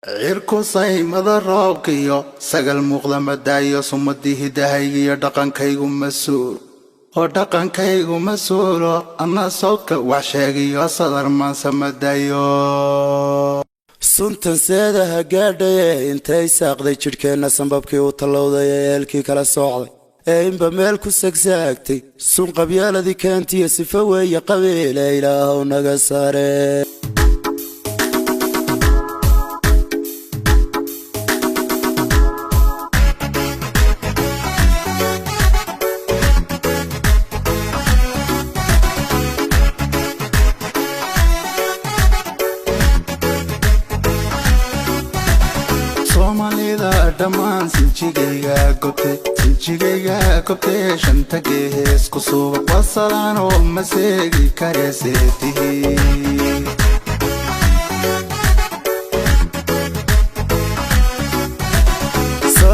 Cirku saymada roobkiyo sagal muuqda madaayo, sumadii hidahaygiyo dhaqankaygu masuul oo dhaqankaygu masuulo, anna sawdka wax sheegiyo sadar maansa madayo. Suntan seedaha gaadhaye intay saaqday jidhkeenna, sanbabkii u tallowday ee eelkii kala soocday ee inba meel ku sagsaagtay, sun qabyaaladii keentiyo sifo weeye qabiile, Ilaahow naga saare. Soomaalida dhammaan sinjigayga gobte, sinjigayga gobte, shanta gees ku suuba wasalaanoo ma seegi kareseetihi.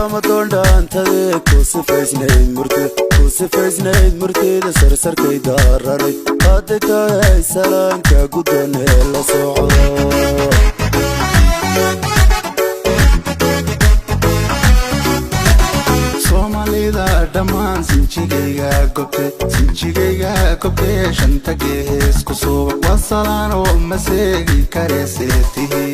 Samadoondhaantadee ku sifaysnayd murti, ku sifaysnayd murtida sarsarkay daaranay, hadday tahay salaanka guddan ee la socdo. Soomaalida dhammaan sinjigayga gobte, sinjigayga gobte, shanta gees ku suuba wasalaanoo ma seegi kareseetihi.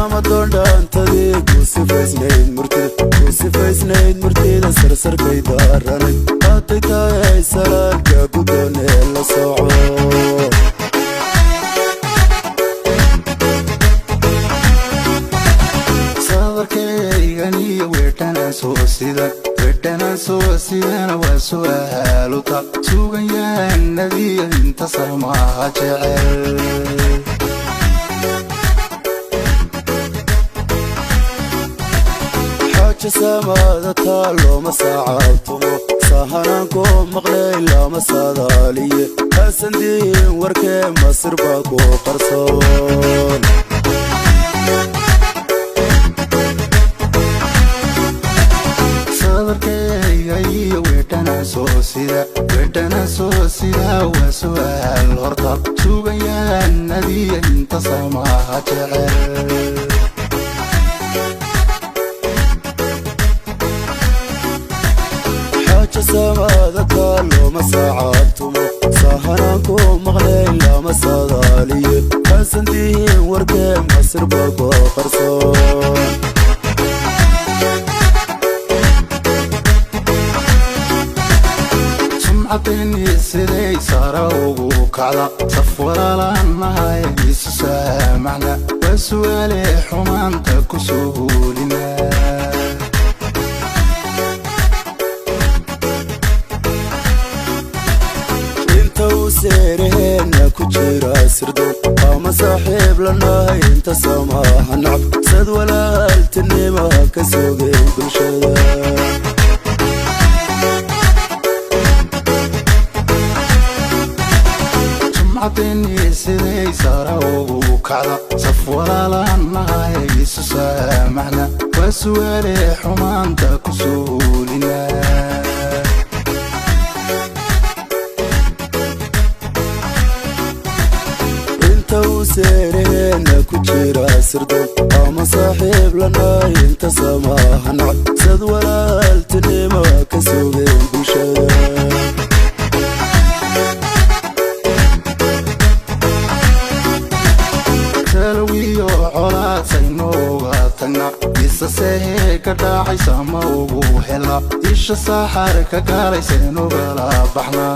Samadoondhaantadii ku sifaysnayd murtida, ku sifaysnayd murtida sarsarkay daaranay, hadday tahay salaanka guddan ee la soco. Sadarkayganiyo weedhanaan soo sida, weedhanaan soo sidana waa su'aaluta sugan yahanadiyo inta samaha jecel. Xaaja samaada taa looma saacabtumo, sahanaan ku maqlay lama saadaaliye, hasandiin warkee masir baa ku qarsoon. Sadarkayga iyo weedhanaan soo sida, weedhanaan soo sida waa su'aal horta sugan yahanadiyo inta samaha jecel. Xaaja samaada taa looma saacabtumo, sahanaan ku maqlay lama saadaaliye, hasandiin warkee masir baa ku qarsoon. Sumcadeeni siday sara ugu kacda, saf walaalanahay isu saamaxna, waa su'aale xumaanta ku suulina. Inta uu seeraheenna ku jira sirdoon ama saaxiib lanahay, inta samaha nacab sad walaaltinimaha ka sogeen bulshada. Sumcadeeni siday sara ugu kacda, saf walaalanahay isu saamaxna, waa su'aale xumaanta ku suulina. Inta uu seeraheenna ku jira sirdoon ama saaxiib lanahay, inta samaha nacab sad walaaltinimaha ka sogeen bulshada. Talawiyo colaadsaynooga tagna, isasehe ka dhacaysa ma ugu hela, isha saaxar ka galaysaynugala baxna.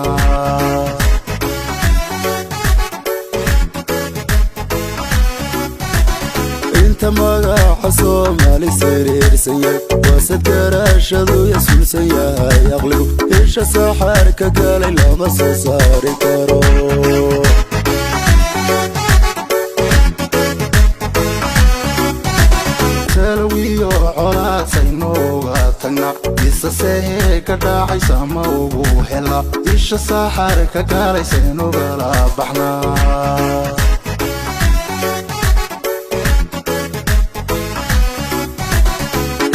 Inta magaca Soomaali sariirsan yahay, waasad garaashadu yasuulsan yahay aqligu, isha saxaar ka galay lama soo saari karo. Talawiyo colaadsaynooga tagna, isasehe ka dhacaysa ma ugu hela, isha saaxar ka galaysaynugala baxna.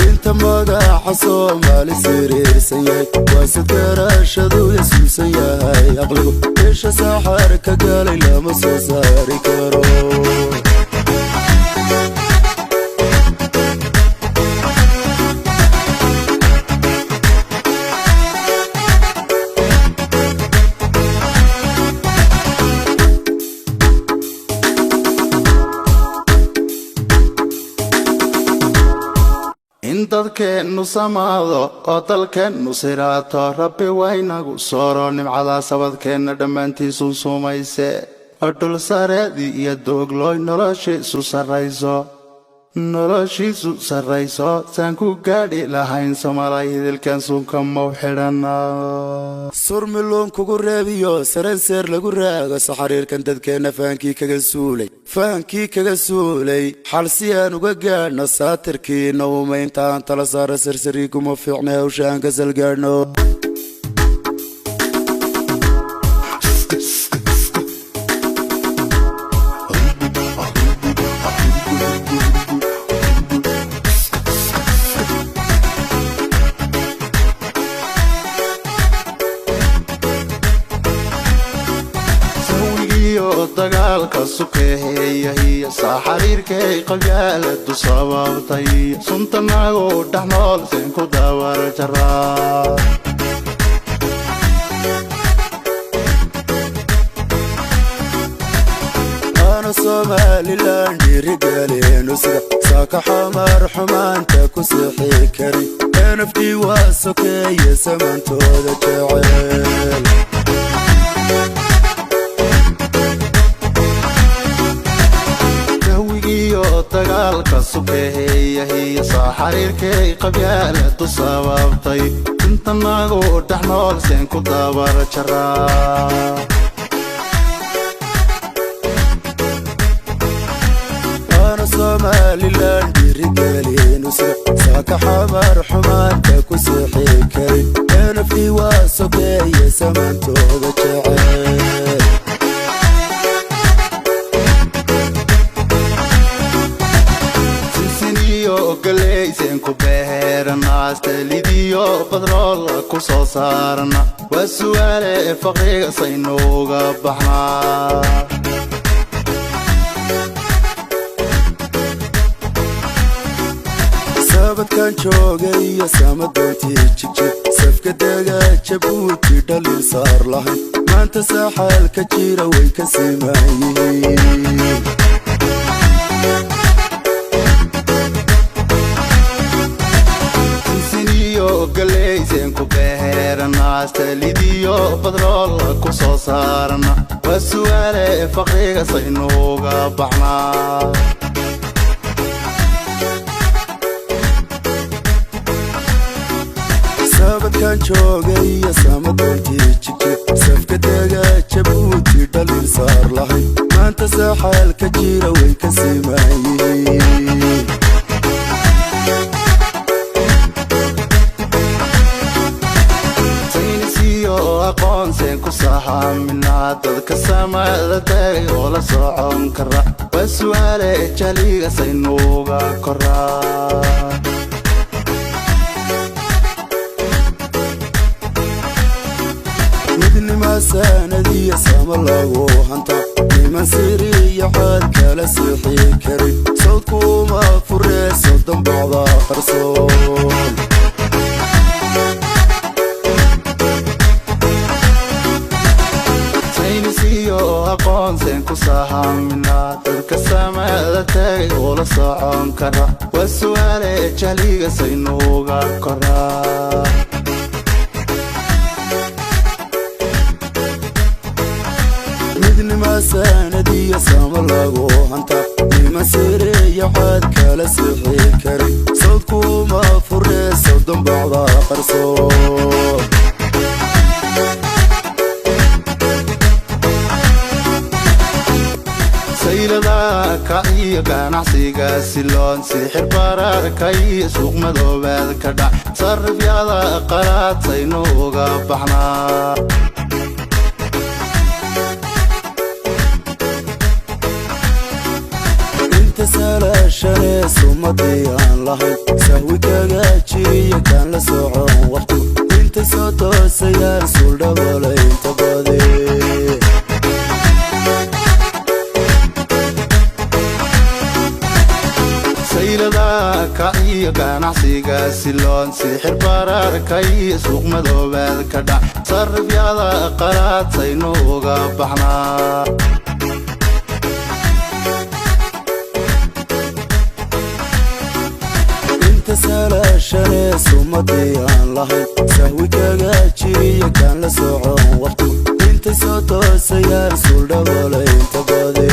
Inta Magaca Soomaali siriirsan yahay, waasad garashadu yasuusan yahay aqligu. Isha saxaar ka galay lama soo saari karo. In dadkeennu samaado oo dalkeennu siraato, Rabbi waynagu sooro nimcadaa sabadkeenna dhammaantiisu sumayse, oo dhul sareedii iyo dooglooy noloshiisu sarrayso, noloshiisu sarrayso, saan ku gaadhi lahayn Soomaalay hidilkan suunka mau xidhana. Surmiluun kugu reebiyo saranseer lagu raago, saxariirkan dadkeenna fahankii kaga suulay, fahankii kaga suulay. Xal si aan uga gaadhno, saatirkiina uma intaan tala saara, sarsariiguma fiicna hawsha aan ka salgaadhno. Sawigiyo dagaalka sukeeyahiyo saaxariirkay qabyaaladu sababtay, sunta nagu dhex nool seen ku dabar jaraa. Aana Somalilan dhiirigaleenu sida saaka xamar xumaanta ku sixi karin. NFD waa sokeeye samantooda jecel. Jahwigiyo dagaalka sukeeyahiyo saaxariirkay qabyaaladu sababtay, inta nagu dhex nool seen ku dabar jaraa. Aana Somalilan dhiirigaleenu sida saaka xamar xumaanta ku sixi karin. NFD waa sokeeye samantooda jecel. Sisiniyo galeyseen ku beerana, stelidiyo badrool ku soo saarana, waa su'aale faqriga saynuuga baxnaa. Sabadkan jooga iyo samadoontii Jigjig, safka dega Jabuuti dhaliil saar lahayn, maanta saaxaalka jira way ka siman yihiin. Sisiniyo galeyseen ku beerana, stelidiyo badrool ku soo saarana, waa su'aale faqriga saynuuga baxnaa. Sabadkan jooga iyo samadoontii Jigjig, safka dega Jabuuti dhaliil saar lahayn, maanta saaxaalka jira way ka siman yihiin. Saynis iyo aqoonseen ku sahaminaa dadka samada tagay oo la socon kara, waa su'aale jaliga saynuuga koraa. Midnima sanadiya sama lagu hanta, niman siri iyo xaad kala sixi karin, sawdkuuma furee 30 bacda qarsoon. Saynis iyo aqoonseen ku sahaminaa dadka samada tagay oo la socon kara, waa su'aale jaliga saynuuga koraa. Midnima sanadiya sama lagu hanta, niman siri iyo xaad kala sixi karin, sawdkuuma furee 30 bacda qarsoon. Saylada iyo ganacsiga siloon, sixir bararka iyo suuq madoobaad ka dhac, sarifyada qalaad saynu uga baxnaa. Inta salaashanee sumad. Sumadii aan lahayn sahwi kaga jiriyo kaan la socon waqtigu, intay soo toosayaan suuldhaboolay inta badi. Saylada ka iyo ganacsiga siloon, sixir bararka iyo suuq madoobaad ka dhac, sarifyada qalaad saynu uga baxnaa. Inta salaashanee sumadii aan lahayn sahwi kaga jiriyo kaan la socon waqtigu, intay soo toosayaan suuldhaboolay inta badi.